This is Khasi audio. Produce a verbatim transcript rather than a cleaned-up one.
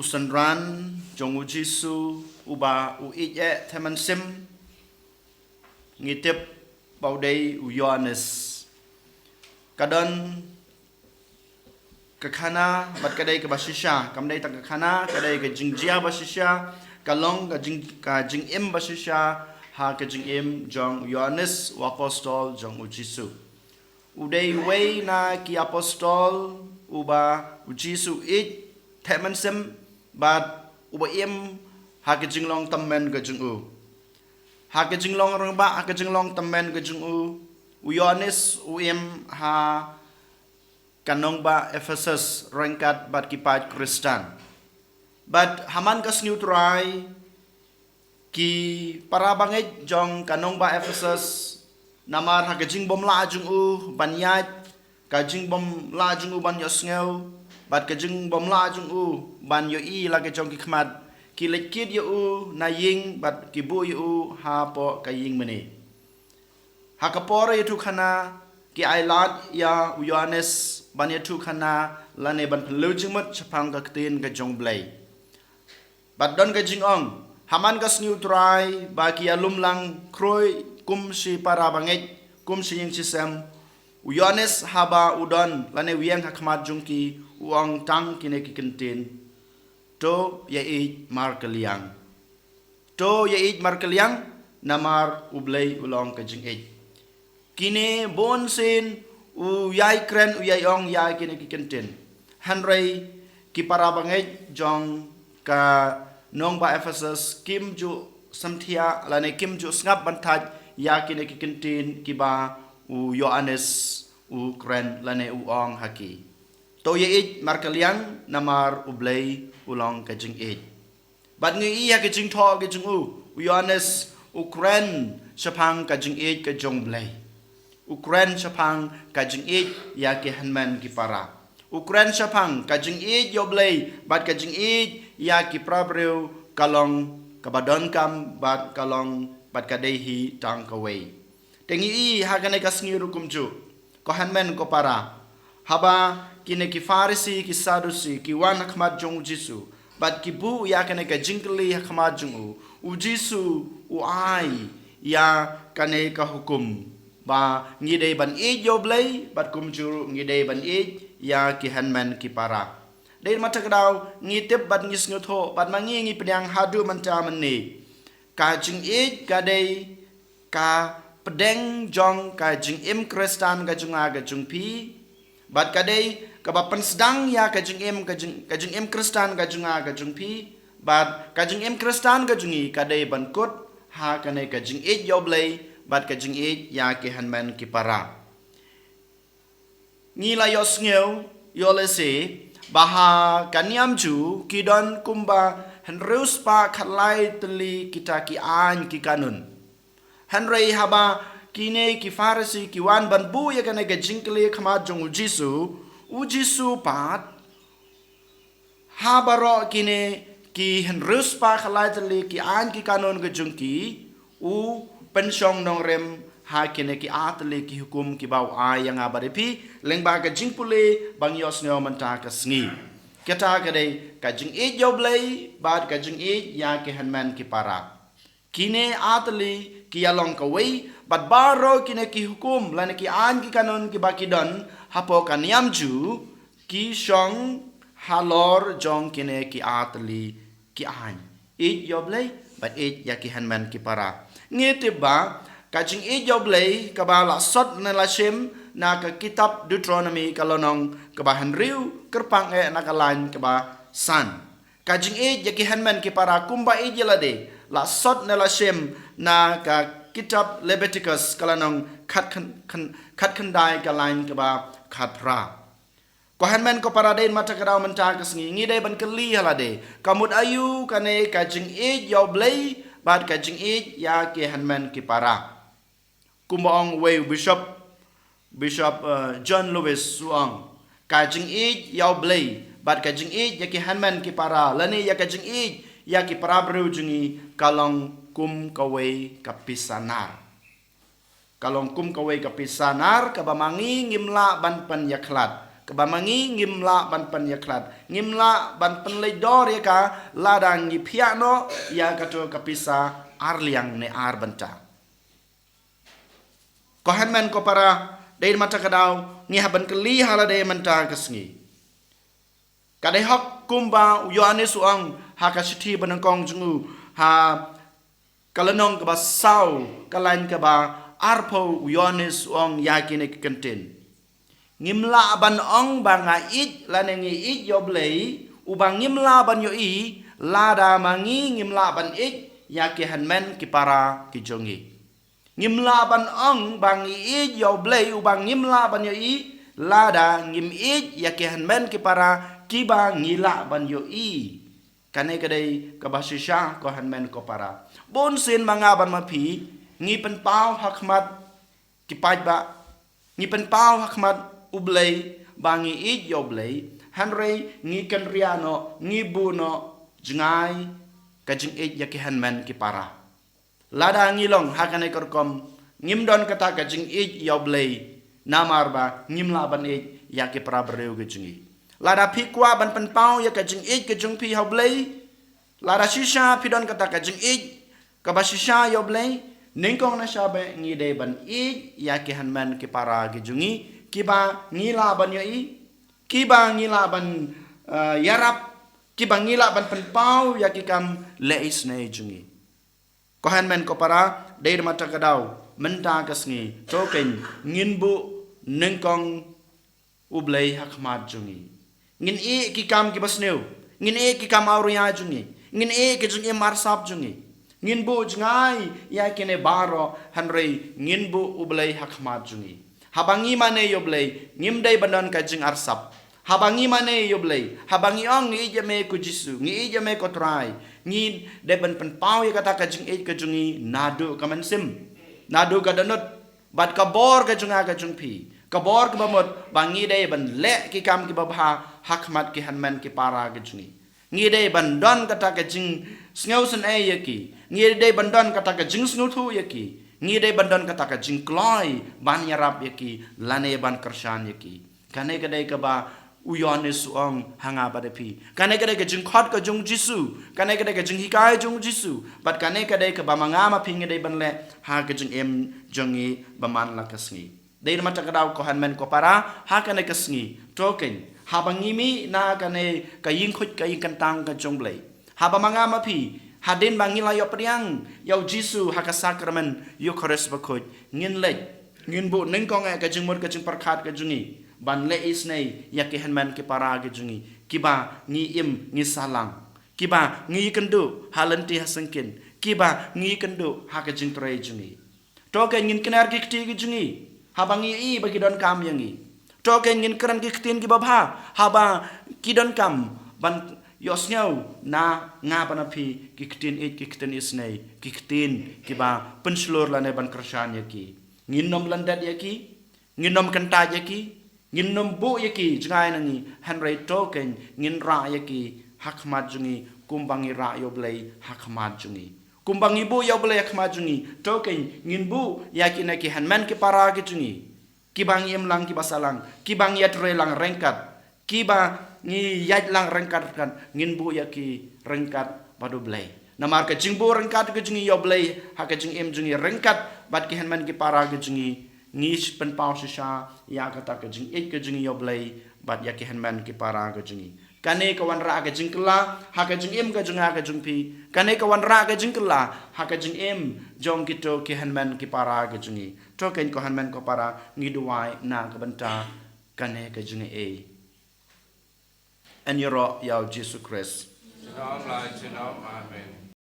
synran jong u Jisu uba u ïeit eh themman sim, ngi tip ba u dei u Ïoannis. Ka don ka khana bad ka dei kaba shisha, kam dei tang ka khana, ka dei ka jingjia ba shisha, ka long ka jing, ka jingim ba shisha ha ka jingim jong u Ïoannis, u apostol jong u Jisu. U dei uwei na ki apostol uba u Jisu u ïeit themman sim bad uba im ha ka jinglong tymmen ka jong u. Ha ka jinglong rangbah, ha ka jinglong tymmen ka jong u, u Ïoannis u im ha ka nongbah Ephesus ryngkat bad ki paid Khristan. Bad ha man ka sngi u Trai, ki para bangeit jong ka nongbah Ephesus, namar ha ka jingbymlah jong u ban ïaid, ka jingbymlah jong u ban ïohsngew, bad ka jingbymlah jong u ban ïohi la ka jong ki khmat, ki leit kit ïa u na ïing bad ki buh ïa u hapoh ka ïing mane. Ha ka por ïathuhkhana, ki ailad ïa u Ïoannis ban ïathuhkhana lane ban pynlut jingmut shaphang ka ktien ka jong u Blei. Bad don ka jingong, ha man ka sngi u Trai ba ki ïalum lang khroi kum shi para bangeit, kum shi ïing shi sem, u Ïoannis haba u don lane u ïeng ha khmat jong ki, u ong tang kine ki kyntien: To ïa ïeit markylliang. To ïa ïeit markylliang, namar u Blei u long ka jingïeit. Kine bun sien u ïai kren, u ïai ong ïa kine ki kyntien. Hynrei ki para bangeit jong ka nongbah Ephesus kim ju samthiah lane kim ju sngap ban thait ïa kine ki kyntien kiba u Ïoannis u kren lane u ong ha ki. To ïa ïeit markylliang, namar u Blei u long ka jingïeit. Bad ngi ïohi ha ka jingthoh ka jong u, u Ïoannis u kren shaphang ka jingïeit ka jong u Blei. U kren shaphang ka jingïeit ïa ki hynmen ki para. U kren shaphang ka jingïeit ïa u Blei bad ka jingïeit ïa ki para briew ka long kaba donkam bad ka long bad ka dei hi tang kawei. Te ngi ïohi ha kane ka sngi ruh kumjuh, ko hynmen ko para, haba kine ki Pharisi, ki Saddusi, ki wan ha khmat jong u Jisu, bad ki buh ïa kane ka jingkylli ha khmat jong u, u Jisu u ai ïa kane ka hukum ba ngi dei ban ïeit ïa u Blei, bad kumjuh ruh ngi dei ban ïeit ïa ki hynmen ki para. Dei ma kata ka daw ngi tip bad ngi sngewthuh, bad ma ngi ngi pdiang haduh mynta mynne, ka jingïeit ka dei ka pdeng jong ka jingim Khristan ka jong nga ka jong phi. Bad ka dei kaba pynsdang ïa ka jingim, ka jing, ka jingim Khristan ka jong nga ka jong phi. Bad ka jingim Khristan ka jong ngi ka dei ban kut ha kane ka jingïeit ïa u Blei bad ka jingïeit ïa ki hynmen ki para. Ngi la ïohsngew, ïohlehse, ba ha ka niam Jiw ki don kumba hynriew spah khatlai tylli kita ki aiñ ki kanun. Hynrei haba kine ki Pharisi ki wan ban buh ïa kane ka jingkylli ha khmat jong u Jisu, u Jisu pat, ha baroh kine ki hynriew spah khatlai tylli ki aiñ ki kanun ka jong ki, u pynshong nongrim ha kine ki ar tylli ki hukum kiba u ai ïa nga bad ïa phi, lyngba ka jingpule ba ngi ïohsngew mynta ka sngi. Kata ka dei ka jingïeit ïa u Blei bad ka jingïeit ïa ki hynmen ki para. Kine ar tylli ki ïalong kawei bad baroh kine ki hukum lane ki aiñ ki kanun kiba ki don hapoh ka niam Jiw ki shong halor jong kine ki ar tylli ki aiñ. Ïeit ïa u Blei bad ïeit ïa ki hynmen ki para. Ngi tip ba ka jingïeit ïa u Blei kaba la sot ne la shim na ka kitab Deuteronomi ka lynnong kaba hynriew, kyrpang eh na ka lain kaba san. Ka jingïeit ïa ki hynmen ki para kumba ïeit ïa lade la sot ne la shim na ka kitab Leviticus ka lynnong khat khan, khan, khat khyndai ka lain kaba khat phra. Ko hynmen ko para, dei ma kata ka daw mynta ka sngi ngi dei ban kylli ha lade, ka mut aïu kane ka jingïeit ïa u Blei bad ka jingïeit ïa ki hynmen ki para. Kumba ong uwei u bishop, Bishop, eh, John Lewis u ong, ka jingïeit ïa u Blei bad ka jingïeit ïa ki hynmen ki para lane ïa ka jingïeit ïa ki para briew jong ngi ka long kum kawei ka pisa nar. Ka long kum kawei ka pisa nar kaba ma ngi ngim lah ban pynïakhlad. Ba ma ngi ngim lah ban pynïakhlad, ngim lah ban pynleit dor ïa ka, lada ngi phiah noh ïa kato ka pisa ar liang ne ar bynta. Ko hynmen ko para, dei namar kata ka daw ngi hap ban kylli ha lade mynta ka sngi. Ka dei hok kumba u Ïoannis u ong ha ka shithi ba nyngkong jong u, ha ka lynnong kaba saw, ka lain kaba arphew, u Ïoannis u ong ïa kine ki kyntien: Ngim lah ban ong ba nga ïeit lane ngi ïeit ïa U Blei, uba ngim lah ban ïohi, lada ma ngi ngim lah ban ïeit ïa ki hynmen ki para ki jong ngi. Ngim lah ban ong ba ngi ïeit ïa U Blei, uba ngim lah ban ïohi, lada ngim ïeit ïa ki hynmen ki para kiba ngi lah ban ïohi. Kane ka dei kaba shisha, ko hynmen ko para. Bunsien ma nga bad ma phi, ngi pynpaw ha khmat ki paidbah, ngi pynpaw ha khmat U Blei ba ngi ïeit ïa U Blei, hynrei ngi kynriah noh, ngi buh noh jngai ka jingïeit ïa ki hynmen ki para. Lada ngi long ha kane ka rukom, ngim don kata ka jingïeit ïa U Blei, namar ba ngim lah ban ïeit ïa ki para briew ki jong ngi. Lada phi kwah ban pynpaw ïa ka jingïeit ka jong phi ha U Blei, lada shisha phi don kata ka jingïeit kaba shisha ïa U Blei, nyngkong na shabar ngi dei ban ïeit ïa ki hynmen ki para ki jong ngi, kiba ngi lah ban ïohi, kiba ngi lah ban, eh, ïarap, kiba ngi lah ban pynpaw ïa ki kam leh isynei jong ngi. Ko hynmen ko para, dei namar kata ka daw mynta ka sngi, to kein ngin buh nyngkong U Blei ha khmat jong ngi. Ngin ïeh ki kam kiba sniew, ngin ïeh ki kam awria jong ngi, ngin ïeh ki jingim arsap jong ngi. Ngin buh jngai ïa kine baroh, hynrei ngin buh U Blei ha khmat jong ngi. Haba ngi mane ïa U Blei, ngim dei ban don ka jingarsap. Haba ngi mane ïa U Blei, haba ngi ong ngi ïeit ïa me ko Jisu, ngi ïeit ïa me ko Trai, ngi dei ban pynpaw ïa kata ka jingïeit ka jong ngi naduh ka mynsiem, naduh ka dohnud, bad ka bor ka jong nga ka jong phi, ka bor kaba mut ba ngi dei ban leh ki kam kiba bha ha khmat ki hynmen ki para ki jong ngi. Ngi dei ban don kata ka jingsngewsynei ïa ki, ngi dei ban don kata ka jingsngewthuh ïa ki, ngi dei ban don kata ka jingkloi ban ïarap ïa ki lane ban kyrshan ïa ki. Kane ka dei kaba u Ïoannis u ong ha nga bad ha phi. Kane ka dei ka jingkhot ka jong u Jisu. Kane ka dei ka jinghikai jong u Jisu. Bad kane ka dei kaba ma nga ma phi ngi dei ban leh ha ka jingim jong ngi ba man la ka sngi. Dei namar kata ka daw ko hynmen ko para, ha kane ka sngi, to kein, haba ngi mih na kane ka ïingkhuid ka ïingkyntang ka jong U Blei, haba ma nga ma phi, hadien ba ngi la ïoh pdiang ïa u Jisu ha ka sakramen Ïukharist bakhuid, ngin leit, ngin buh nyngkong eh ka jingmut ka jingpyrkhat ka jong ngi ban leh isynei ïa ki hynmen ki para ki jong ngi, kiba ngi im ngi sahlang, kiba ngi ïakynduh ha lynti ha syngkien, kiba ngi ïakynduh ha ka jingtrei jong ngi. To kein ngin kner ki kti ki jong ngi haba ngi ïohi ba ki donkam ïa ngi. To kein ngin kren ki ktien kiba bha haba ki donkam ban ïohsngew na nga bad na phi ki ktien ïeit, ki ktien isynei, ki ktien kiba pynshlur lane ban kyrshan ïa ki. Ngin nym lyndet ïa ki, ngin nym kyntait ïa ki, ngin nym buh ïa ki jngai na ngi, hynrei to kein ngin rah ïa ki ha khmat jong ngi kumba ngi rah ïa U Blei ha khmat jong ngi. Kumba ngi buh ïa U Blei ha khmat jong ngi, to kein ngin buh ïa kine ki hynmen ki para ki jong ngi, kiba ngi im lang kiba sah lang, kiba ngi ïatrei lang ryngkat, kiba ngi ïaid lang ryngkat ryngkat, ngin buh ïa ki ryngkat bad U Blei. Namar ka jingbuh ryngkat ka jong ngi ïa U Blei ha ka jingim jong ngi ryngkat bad ki hynmen ki para ki jong ngi, ngi pynpaw shisha ïa kata ka jingïeit ka jong ngi ïa U Blei bad ïa ki hynmen ki para ka jong ngi. Kane ka wanrah ka jingkylla ha ka jingim ka jong nga ka jong phi. Kane ka wanrah ka jingkylla ha ka jingim jong kito ki hynmen ki para ka jong ngi. To kein ko hynmen ko para, ngi duwai na ka bynta kane ka jingaiei. Yn ïaroh ïa u Jisu Khrist. Junom la junom, amen.